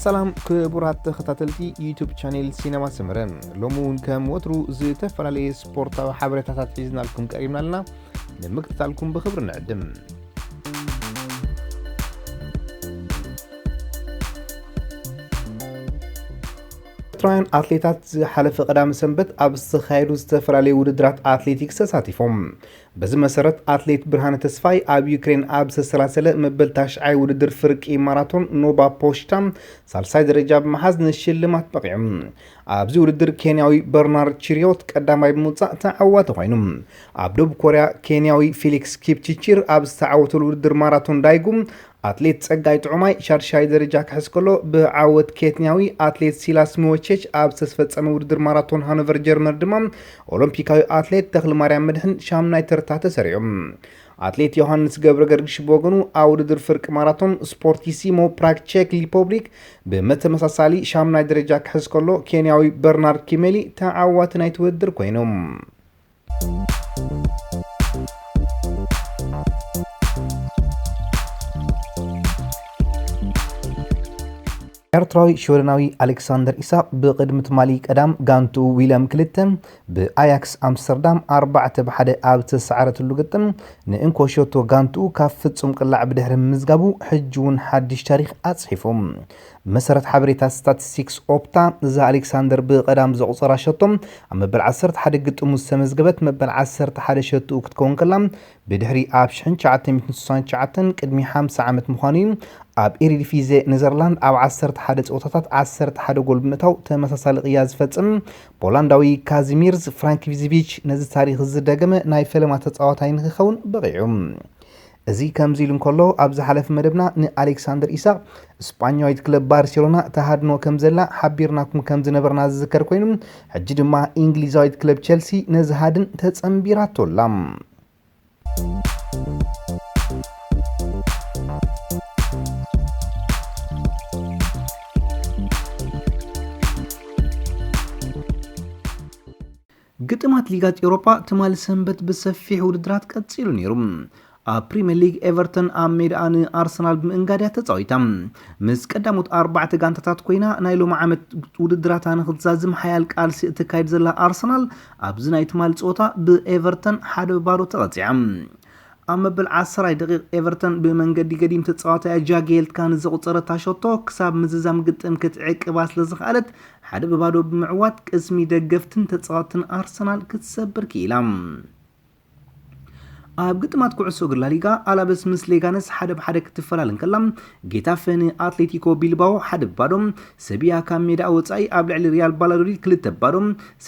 ሰላም ክቡራት ተኸታተልቲ ዩቱብ ቻኔል ሲነማ ሰመረ፣ ሎሚ እውን ከም ወትሩ ዝተፈላለየ ስፖርታዊ ሓበሬታታት ሒዝናልኩም ቀሪብና ኣለና። ንምክትታልኩም ብኽብሪ ንዕድም። ኤርትራውያን ኣትሌታት ዝሓለፈ ቀዳም ሰንበት ኣብ ዝተኻየዱ ዝተፈላለዩ ውድድራት ኣትሌቲክስ ተሳቲፎም። በዚ መሰረት ኣትሌት ብርሃነ ተስፋይ ኣብ ዩክሬን ኣብ ዝተሰላሰለ መበል ታሽዓይ ውድድር ፍርቂ ማራቶን ኖባ ፖሽታ ሳልሳይ ደረጃ ብምሓዝ ንሽልማት በቒዑ። ኣብዚ ውድድር ኬንያዊ በርናርድ ቺሪዮት ቀዳማይ ብምውፃእ ተዓዋቲ ኮይኑ። ኣብ ደቡብ ኮርያ ኬንያዊ ፊሊክስ ኪፕቺቺር ኣብ ዝተዓወተሉ ውድድር ማራቶን ዳይጉ ኣትሌት ጸጋይ ጥዑማይ ሻድሻይ ደረጃ ክሕዝ ከሎ፣ ብዓወት ኬንያዊ ኣትሌት ሲላስ ሚዎቼች ኣብ ዝተፈጸመ ውድድር ማራቶን ሃኖቨር ጀርመን ድማ ኦሎምፒካዊ ኣትሌት ተኽልማርያም መድሕን ሻምናይ ተርታ ተሰሪዑ። ኣትሌት ዮሃንስ ገብረ ገርግሽ ብወገኑ ኣብ ውድድር ፍርቂ ማራቶን ስፖርቲሲሞ ፕራግ ቼክ ሪፖብሊክ ብመተመሳሳሊ ሻምናይ ደረጃ ክሕዝ ከሎ፣ ኬንያዊ በርናርድ ኪሜሊ ተዓዋቲ ናይቲ ውድድር ኮይኑ። ኤርትራዊ ሽወደናዊ ኣሌክሳንደር ኢሳቕ ብቕድሚ ትማሊ ቀዳም ጋንትኡ ዊልያም ክልተ ብኣያክስ ኣምስተርዳም ኣርባዕተ ብሓደ ኣብ ዝተሰዓረትሉ ግጥም ንእንኮ ሸቶ ጋንትኡ ካብ ፍጹም ቅላዕ ብድሕሪ ምምዝጋቡ ሕጂ እውን ሓድሽ ታሪኽ ኣጽሒፉ። ብመሰረት ሓበሬታ ስታቲስቲክስ ኦፕታ፣ እዛ ኣሌክሳንደር ብቐዳም ዘቑጸራ ሸቶ ኣብ መበል ዓሰርተ ሓደ ግጥሙ ዝተመዝገበት መበል ዓሰርተ ሓደ ሸቶኡ ክትከውን ከላ፣ ብድሕሪ ኣብ ሺሕ ትሽዓተ ሚእትን ስሳን ትሽዓተን ቅድሚ ሓምሳ ዓመት ምዃኑ እዩ። ኣብ ኤሪዲፊዜ ኔዘርላንድ ኣብ ዓሰርተ ሓደ ጸወታታት ዓሰርተ ሓደ ጎል ብምእታው ተመሳሳሊ ቅያ ዝፈጽም ፖላንዳዊ ካዚሚርዝ ፍራንኪቪዚቪች ነዚ ታሪኽ ዝደገመ ናይ ፈለማ ተጻዋታይ ንክኸውን በቒዑ። እዚ ከምዚ ኢሉ እንከሎ፣ ኣብ ዝሓለፈ መደብና ንኣሌክሳንደር ኢሳቕ ስጳኛዊት ክለብ ባርሴሎና ተሃድኖ ከም ዘላ ሓቢርናኩም ከም ዝነበርና ዝዝከር ኮይኑ፣ ሕጂ ድማ እንግሊዛዊት ክለብ ቸልሲ ነዚ ሃድን ተጸንቢራቶ ኣላ። ግጥማት ሊጋት ኤውሮጳ ትማሊ ሰንበት ብሰፊሕ ውድድራት ቀጺሉ ነይሩ። ኣብ ፕሪምየር ሊግ ኤቨርተን ኣብ ሜዳኣ ንኣርሰናል ብምእንጋድ እያ ተጻዊታ። ምስ ቀዳሞት ኣርባዕተ ጋንታታት ኮይና ናይ ሎሚ ዓመት ውድድራታ ንኽትዛዝም ሓያል ቃልሲ እተካይድ ዘላ ኣርሰናል ኣብዚ ናይ ትማሊ ጸወታ ብኤቨርተን ሓደ ብባዶ ተቐጺዓ። ኣብ መበል ዓሰራይ ደቂቕ ኤቨርተን ብመንገዲ ገዲም ተጻዋታያ ጃጊ ኤልትካ ንዘቑጸረታ ሸቶ ክሳብ ምዝዛም ግጥም ክትዕቅባ ስለ ዝኸኣለት ሓደ ብባዶ ብምዕዋት ቅስሚ ደገፍትን ተጻወትን ኣርሰናል ክትሰብር ክኢላ። ኣብ ግጥማት ኩዕሶ እግሪ ላሊጋ ኣላበስ ምስ ሌጋነስ ሓደ ብሓደ ክትፈላለ እንከላ፣ ጌታፈ ንኣትሌቲኮ ቢልባኦ ሓደ ብባዶ፣ ሰቢያ ካብ ሜዳ ወጻኢ ኣብ ልዕሊ ሪያል ቫላዶሊድ ክልተ ብባዶ፣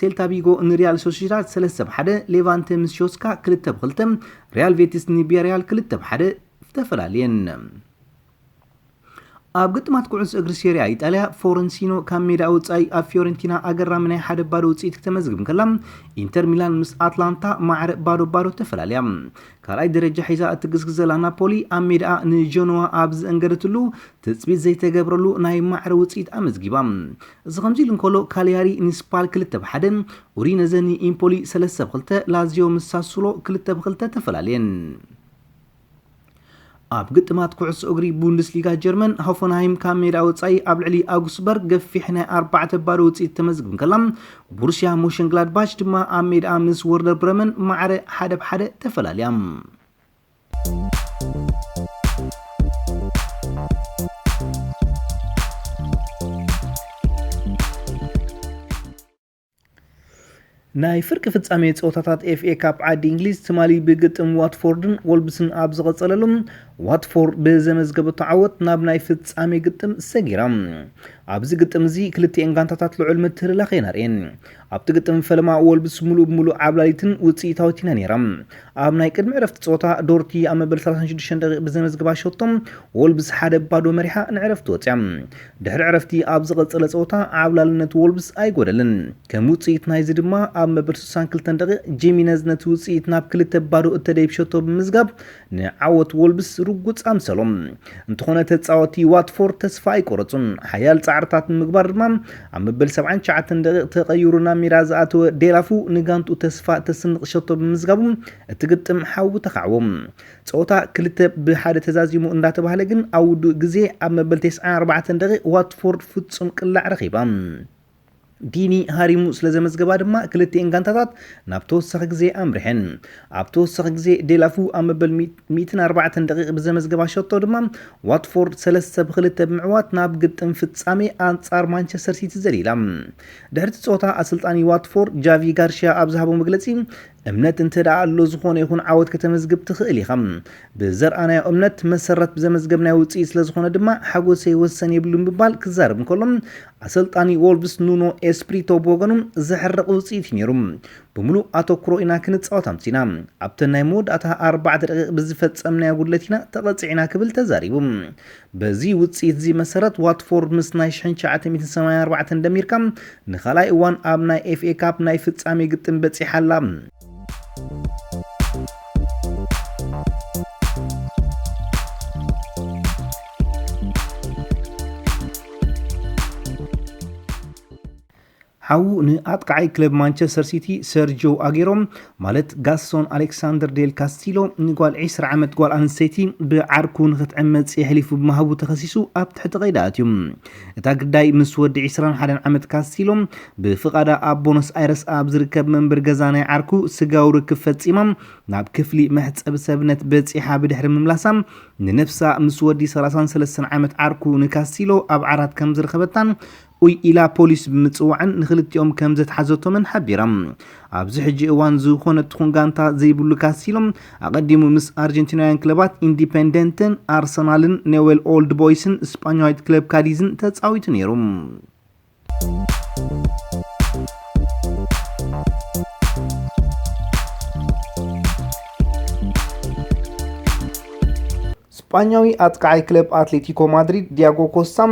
ሴልታ ቪጎ ንሪያል ሶሲዳድ ሰለስተ ብሓደ፣ ሌቫንተ ምስ ሾስካ ክልተ ብክልተ፣ ሪያል ቬቲስ ንቪያሪያል ክልተ ብሓደ ተፈላለየን። ኣብ ግጥማት ኩዕሶ እግሪ ሴሪያ ኢጣልያ፣ ፎረንሲኖ ካብ ሜዳ ወጻኢ ኣብ ፊዮረንቲና ኣገራሚ ናይ ሓደ ባዶ ውጽኢት ክተመዝግብ እንከላ፣ ኢንተር ሚላን ምስ ኣትላንታ ማዕረ ባዶ ባዶ ተፈላለያ። ካልኣይ ደረጃ ሒዛ እትግስግስ ዘላ ናፖሊ ኣብ ሜዳኣ ንጀኖዋ ኣብ ዘእንገደትሉ ትጽቢት ዘይተገብረሉ ናይ ማዕረ ውጽኢት ኣመዝጊባ። እዚ ከምዚ ኢሉ እንከሎ፣ ካሊያሪ ንስፓል ክልተ ብሓደ፣ ኡዲነዘ ንኢምፖሊ ሰለስተ ብክልተ፣ ላዚዮ ምስ ሳሱሎ ክልተ ብክልተ ተፈላለየን። ኣብ ግጥማት ኩዕሶ እግሪ ቡንደስሊጋ ጀርመን፣ ሆፈንሃይም ካብ ሜዳ ወጻኢ ኣብ ልዕሊ ኣውግስበርግ ገፊሕ ናይ ኣርባዕተ ባዶ ውጽኢት ተመዝግብ እንከላ፣ ቦሩስያ ሞሸንግላድባች ድማ ኣብ ሜዳ ምስ ወርደር ብረመን ማዕረ ሓደ ብሓደ ተፈላልያ። ናይ ፍርቂ ፍጻሜ ጸወታታት ኤፍ ኤ ካፕ ዓዲ እንግሊዝ ትማሊ ብግጥም ዋትፎርድን ወልብስን ኣብ ዝቐጸለሉ፣ ዋትፎርድ ብዘመዝገበቶ ዓወት ናብ ናይ ፍጻሜ ግጥም ሰጊራ። ኣብዚ ግጥም እዚ ክልቲኤን ጋንታታት ልዑል ምትህልላኽ እየን ኣርእየን። ኣብቲ ግጥም ፈለማ ወልብስ ምሉእ ብምሉእ ዓብላሊትን ውጽኢታዊትን እያ ነይራ። ኣብ ናይ ቅድሚ ዕረፍቲ ጸወታ ዶርቲ ኣብ መበል ሰላሳን ሽዱሽተን ደቂቕ ብዘመዝግባ ሸቶ ወልብስ ሓደ ባዶ መሪሓ ንዕረፍቲ ወጽያ። ድሕሪ ዕረፍቲ ኣብ ዝቐጸለ ጸወታ ዓብላልነት ወልብስ ኣይጎደለን። ከም ውጽኢት ናይዚ ድማ ኣብ መበል ስሳን ክልተን ደቂቕ ጂሚነዝ ነቲ ውጽኢት ናብ ክልተ ባዶ እተደይብ ሸቶ ብምዝጋብ ንዓወት ወልብስ ርጉጽ ኣምሰሎም። እንተኾነ ተጻወቲ ዋትፎርድ ተስፋ ኣይቆረጹን። ሓያል ጻዕርታት ንምግባር ድማ ኣብ መበል ሰብዓን ትሽዓተን ደቂቕ ተቐይሩ ናብ ሜዳ ዝኣተወ ዴላፉ ንጋንቱ ተስፋ ተስንቕ ሸቶ ብምዝጋቡ እቲ ግጥም ሓዊ ተኻዕዎ። ጸወታ ክልተ ብሓደ ተዛዚሙ እንዳተባህለ ግን ኣብ ውዱእ ግዜ ኣብ መበል ተስዓን ኣርባዕተን ደቂቕ ዋትፎርድ ፍጹም ቅላዕ ረኺባ። ዲኒ ሃሪሙ ስለ ዘመዝገባ ድማ ክልቲኤን ጋንታታት ናብ ተወሳኺ ግዜ ኣምሪሐን። ኣብ ተወሳኺ ግዜ ዴላፉ ኣብ መበል ሚእትን ኣርባዕተን ደቂቕ ብዘመዝገባ ሸቶ ድማ ዋትፎርድ ሰለስተ ብክልተ ብምዕዋት ናብ ግጥም ፍጻሜ ኣንጻር ማንቸስተር ሲቲ ዘሊላ። ድሕሪ እቲ ጸወታ ኣሰልጣኒ ዋትፎርድ ጃቪ ጋርሽያ ኣብ ዝሃቦ መግለጺ እምነት እንተ ደኣ ኣሎ ዝኾነ ይኹን ዓወት ከተመዝግብ ትኽእል ኢኻ። ብዘርኣናዮ እምነት መሰረት ብዘመዝገብናዮ ውጽኢት ስለ ዝኾነ ድማ ሓጎሰይ ወሰን የብሉን ብምባል ክዛረብ እንከሎ ኣሰልጣኒ ዎልቭስ ኑኖ ኤስፕሪቶ ብወገኑ ዘሕርቕ ውጽኢት እዩ ነይሩ። ብምሉእ ኣተኩሮ ኢና ክንጻወት ኣምሲና። ኣብተን ናይ መወዳእታ ኣርባዕተ ደቂቕ ብዝፈጸምናዮ ጉድለት ኢና ተቐጺዕና ክብል ተዛሪቡ። በዚ ውጽኢት እዚ መሰረት ዋትፎርድ ምስ ናይ ሽሕን ትሽዓተ ሚእትን ሰማንያን ኣርባዕተን ደሚርካ ንኻልኣይ እዋን ኣብ ናይ ኤፍኤ ካፕ ናይ ፍጻሜ ግጥም በጺሓ ኣላ። ሓዉ ንኣጥቃዓይ ክለብ ማንቸስተር ሲቲ ሰርጆ ኣጌሮ ማለት ጋስቶን ኣሌክሳንደር ዴል ካስቲሎ ንጓል ዕስራ ዓመት ጓል ኣንስተይቲ ብዓርኩ ንኽትዕመጽ የሕሊፉ ብምሃቡ ተኸሲሱ ኣብ ትሕቲ ቀይዲ ኣትዩ። እታ ግዳይ ምስ ወዲ ዕስራን ሓደን ዓመት ካስቲሎ ብፍቓዳ ኣብ ቦኖስ ኣይረስ ኣብ ዝርከብ መንበሪ ገዛ ናይ ዓርኩ ስጋዊ ርክብ ፈጺማ ናብ ክፍሊ መሕጸቢ ሰብነት በጺሓ ብድሕሪ ምምላሳ ንነፍሳ ምስ ወዲ ሰላሳን ሰለስተን ዓመት ዓርኩ ንካስቲሎ ኣብ ዓራት ከም ዝረኸበታን ኡይ ኢላ ፖሊስ ብምጽዋዕን ንኽልቲኦም ከም ዘትሓዘቶምን ሓቢራ። ኣብዚ ሕጂ እዋን ዝኾነ ትኹን ጋንታ ዘይብሉ ካስቲሎ ኣቐዲሙ ምስ ኣርጀንቲናውያን ክለባት ኢንዲፔንደንተን፣ ኣርሰናልን፣ ኔዌል ኦልድ ቦይስን፣ ስጳኛዊት ክለብ ካዲዝን ተጻዊቱ ነይሩ። ስጳኛዊ ኣጥቃዓይ ክለብ ኣትሌቲኮ ማድሪድ ዲያጎ ኮስታ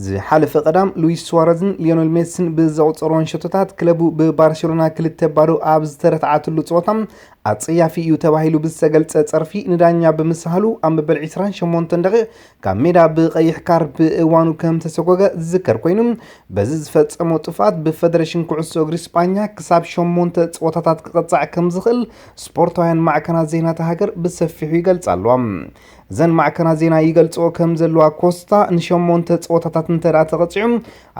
ዝሓለፈ ቀዳም ሉዊስ ሱዋረዝን ሊዮነል ሜስን ብዘቑጸሮን ሸቶታት ክለቡ ብባርሴሎና ክልተ ባዶ ኣብ ዝተረትዓትሉ ጸወታ ኣጸያፊ እዩ ተባሂሉ ብዝተገልጸ ጸርፊ ንዳኛ ብምስሃሉ ኣብ መበል ዕስራን ሸሞንተን ደቂቕ ካብ ሜዳ ብቐይሕ ካርድ ብእዋኑ ከም ተሰጎገ ዝዝከር ኮይኑ፣ በዚ ዝፈጸሞ ጥፍኣት ብፈደሬሽን ኩዕሶ እግሪ ስጳኛ ክሳብ ሸሞንተ ጸወታታት ክቐጻዕ ከም ዝኽእል ስፖርታውያን ማዕከናት ዜና እታ ሃገር ብሰፊሑ ይገልጻ ኣለዋ። እዘን ማዕከናት ዜና ይገልጽኦ ከም ዘለዋ ኮስታ ንሸሞንተ ጸወታታት እንተ ደኣ ተቐጺዑ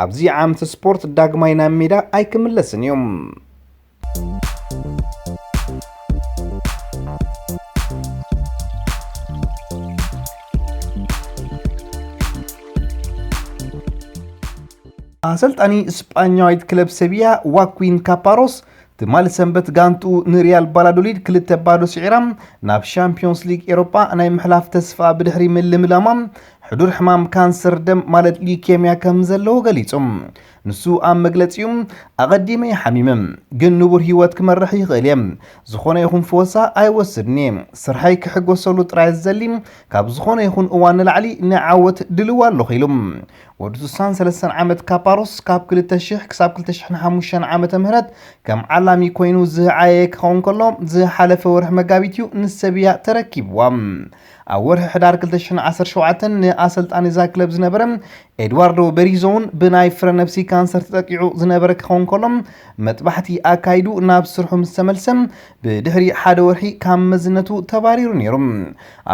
ኣብዚ ዓመት ስፖርት ዳግማይ ናብ ሜዳ ኣይክምለስን እዩ። ኣሰልጣኒ ስጳኛዊት ክለብ ሰቪያ ዋኩዊን ካፓሮስ ትማሊ ሰንበት ጋንትኡ ንሪያል ባላዶሊድ ክልተ ባዶ ስዒራ ናብ ሻምፒዮንስ ሊግ ኤሮጳ ናይ ምሕላፍ ተስፋ ብድሕሪ ምልምላማ ሕዱር ሕማም ካንሰር ደም ማለት ሊዩኬምያ ከም ዘለዎ ገሊጹ። ንሱ ኣብ መግለጺኡ ኣቐዲመ ይሓሚመ፣ ግን ንቡር ህይወት ክመርሕ ይኽእል እየ። ዝኾነ ይኹን ፈወሳ ኣይወስድን እየ። ስርሐይ ክሕጎሰሉ ጥራይ ዝደሊ፣ ካብ ዝኾነ ይኹን እዋን ንላዕሊ ንዓወት ድልው ኣለኹ ኢሉ። ወዲ ስሳን ሰለስተን ዓመት ካፓሮስ ካብ ክልተ ሽሕ ክሳብ ክልተ ሽሕን ሓሙሽተን ዓመተ ምህረት ከም ዓላሚ ኮይኑ ዝዓየ ክኸውን ከሎ ዝሓለፈ ወርሒ መጋቢት እዩ ንሰብያ ተረኪብዋ። ኣብ ወርሒ ሕዳር ክልተ ሽሕን ዓሰርተ ሸውዓተን ንኣሰልጣኒ እዛ ክለብ ዝነበረ ኤድዋርዶ በሪዞ እውን ብናይ ፍረ ነብሲ ካንሰር ተጠቂዑ ዝነበረ ክኸውን ከሎ መጥባሕቲ ኣካይዱ ናብ ስርሑ ምስ ተመልሰ ብድሕሪ ሓደ ወርሒ ካብ መዝነቱ ተባሪሩ ነይሩ።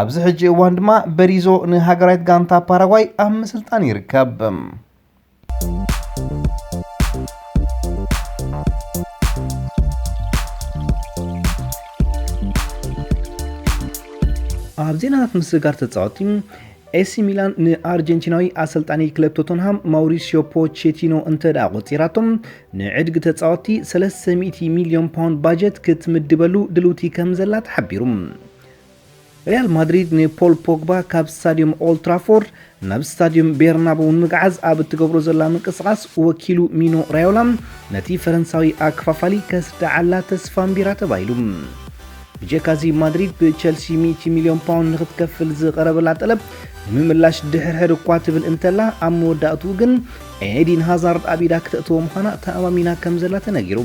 ኣብዚ ሕጂ እዋን ድማ በሪዞ ንሃገራዊት ጋንታ ፓራጓይ ኣብ ምስልጣን ይርከብ። ኣብ ዜናታት ምስግጋር ተጻወቲ ኤሲ ሚላን ንኣርጀንቲናዊ ኣሰልጣኒ ክለብ ቶተንሃም ማውሪሲዮ ፖቼቲኖ እንተ ደኣ ቆጺራቶም ንዕድጊ ተጻወቲ ሰለስተ ሚእቲ ሚልዮን ፓውንድ ባጀት ክትምድበሉ ድልውቲ ከም ዘላ ተሓቢሩ። ሪያል ማድሪድ ንፖል ፖግባ ካብ ስታዲየም ኦልትራፎርድ ናብ ስታዲየም ቤርናቡ ንምግዓዝ ኣብ እትገብሮ ዘላ ምንቅስቓስ ወኪሉ ሚኖ ራዮላ ነቲ ፈረንሳዊ ኣከፋፋሊ ከስድዓላ ተስፋ ኣንቢራ ተባሂሉ። ብጀካዚ ማድሪድ ብቸልሲ ሚእቲ ሚልዮን ፓውንድ ንክትከፍል ዝቐረበላ ጠለብ ንምምላሽ ድሕርሕር እኳ ትብል እንተላ ኣብ መወዳእትኡ ግን ኤዲን ሃዛርድ ኣብ ኢዳ ክተእትዎ ምዃና ተኣማሚና ከም ዘላ ተነጊሩ።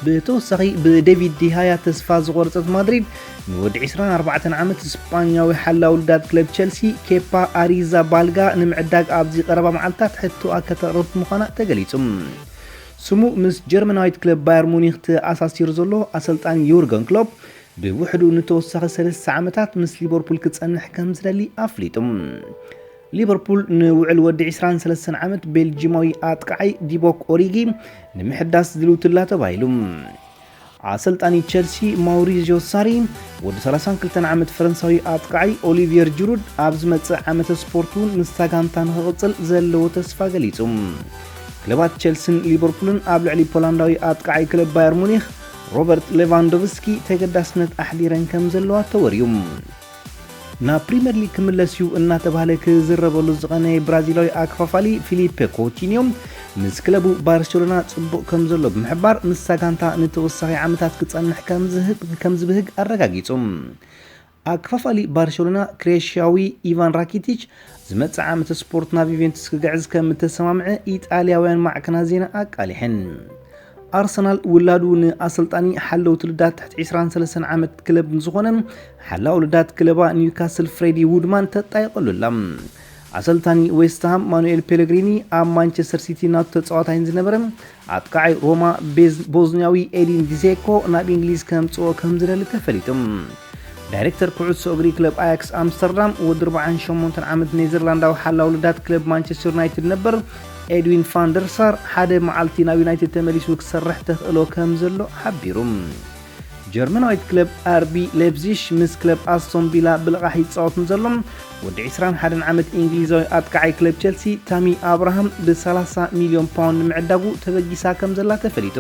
ብተወሳኺ ብዴቪድ ዲሃያ ተስፋ ዝቖረጸት ማድሪድ ንወዲ ዕስራን ኣርባዕተን ዓመት ስጳኛዊ ሓላው ልዳት ክለብ ቸልሲ ኬፓ ኣሪዛባልጋ ንምዕዳግ ኣብዚ ቀረባ መዓልታት ሕቶኣ ከተቕርብ ምዃና ተገሊጹ። ስሙ ምስ ጀርመናዊት ክለብ ባየር ሙኒክ ተኣሳሲሩ ዘሎ ኣሰልጣኒ ዩርገን ክሎፕ ብውሕዱ ንተወሳኺ ሰለስተ ዓመታት ምስ ሊቨርፑል ክጸንሕ ከም ዝደሊ ኣፍሊጡ። ሊቨርፑል ንውዕል ወዲ ዕስራን ሰለስተን ዓመት ቤልጂማዊ ኣጥቃዓይ ዲቦክ ኦሪጊ ንምሕዳስ ድልውትላ ተባሂሉ። ኣሰልጣኒ ቸልሲ ማውሪዚዮ ሳሪ ወዲ ሰላሳን ክልተን ዓመት ፈረንሳዊ ኣጥቃዓይ ኦሊቪየር ጅሩድ ኣብ ዝመጽእ ዓመተ ስፖርት እውን ምስታ ጋንታ ንኽቕጽል ዘለዎ ተስፋ ገሊጹ። ክለባት ቸልሲን ሊቨርፑልን ኣብ ልዕሊ ፖላንዳዊ ኣጥቃዓይ ክለብ ባየር ሙኒክ ሮበርት ሌቫንዶቭስኪ ተገዳስነት ኣሕዲረን ከም ዘለዋ ተወርዩ። ናብ ፕሪምየር ሊግ ክምለስ እዩ እናተባህለ ክዝረበሉ ዝቐነየ ብራዚላዊ ኣክፋፋሊ ፊሊፔ ኮቲኒዮ ምስ ክለቡ ባርሴሎና ጽቡቕ ከም ዘሎ ብምሕባር ምስታ ጋንታ ንተወሳኺ ዓመታት ክጸንሕ ከም ዝህብ- ከም ዝብህግ ኣረጋጊጹ። ኣክፋፋሊ ባርሴሎና ክሬሽያዊ ኢቫን ራኪቲች ዝመጽእ ዓመት ስፖርት ናብ ዩቬንቱስ ክግዕዝ ከም እተሰማምዐ ኢጣልያውያን ማዕከናት ዜና ኣቃሊሐን። ኣርሰናል ውላዱ ንኣሰልጣኒ ሓለውቲ ልዳት ትሕቲ ዕስራን ሰለስተን ዓመት ክለብ ንዝኾነ ሓላው ልዳት ክለባ ኒውካስል ፍሬዲ ውድማን ተጣይቐሉ ኣላ። ኣሰልጣኒ ዌስትሃም ማኑኤል ፔለግሪኒ ኣብ ማንቸስተር ሲቲ ናቱ ተጻዋታይ ዝነበረ ኣጥቃዓይ ሮማ ቤዝ- ቦዝኒያዊ ኤዲን ዲዜኮ ናብ እንግሊዝ ከምጽኦ ከም ዝደሊ ተፈሊጡ። ዳይሬክተር ኩዕሶ እግሪ ክለብ ኣያክስ ኣምስተርዳም ወዲ ኣርባዓን ሸሞንተን ዓመት ኔዘርላንዳዊ ሓላው ልዳት ክለብ ማንቸስተር ዩናይትድ ነበር ኤድዊን ፋንደርሳር ሓደ መዓልቲ ናብ ዩናይትድ ተመሊሱ ክሰርሕ ተኽእሎ ከም ዘሎ ሓቢሩ። ጀርመናዊት ክለብ ኣርቢ ሌፕዚሽ ምስ ክለብ ኣስቶን ቪላ ብልቓሕ ይጻወት ንዘሎ ወዲ ዕስራን ሓደን ዓመት እንግሊዛዊ ኣጥቃዓይ ክለብ ቸልሲ ታሚ ኣብርሃም ብ30 ሚልዮን ፓውንድ ምዕዳጉ ተበጊሳ ከም ዘላ ተፈሊጡ።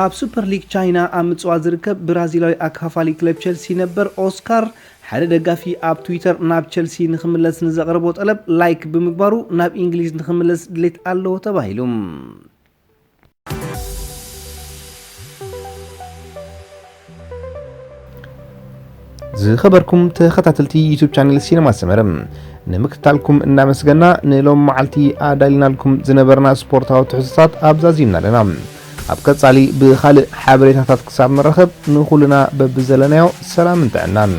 ኣብ ሱፐር ሊግ ቻይና ኣብ ምጽዋ ዝርከብ ብራዚላዊ ኣካፋሊ ክለብ ቸልሲ ነበር ኦስካር ሓደ ደጋፊ ኣብ ትዊተር ናብ ቸልሲ ንኽምለስ ንዘቕረቦ ጠለብ ላይክ ብምግባሩ ናብ እንግሊዝ ንኽምለስ ድሌት ኣለዎ ተባሂሉ። ዝኸበርኩም ተኸታተልቲ ዩቱብ ቻነል ሲነማ ሰመረ ንምክትታልኩም እናመስገና ንሎም መዓልቲ ኣዳሊናልኩም ዝነበርና ስፖርታዊ ትሕዝቶታት ኣብዛዚምና ኣለና። ኣብ ቀጻሊ ብኻልእ ሓበሬታታት ክሳብ ንረኸብ ንኹልና በብዘለናዮ ሰላምን ጥዕናን።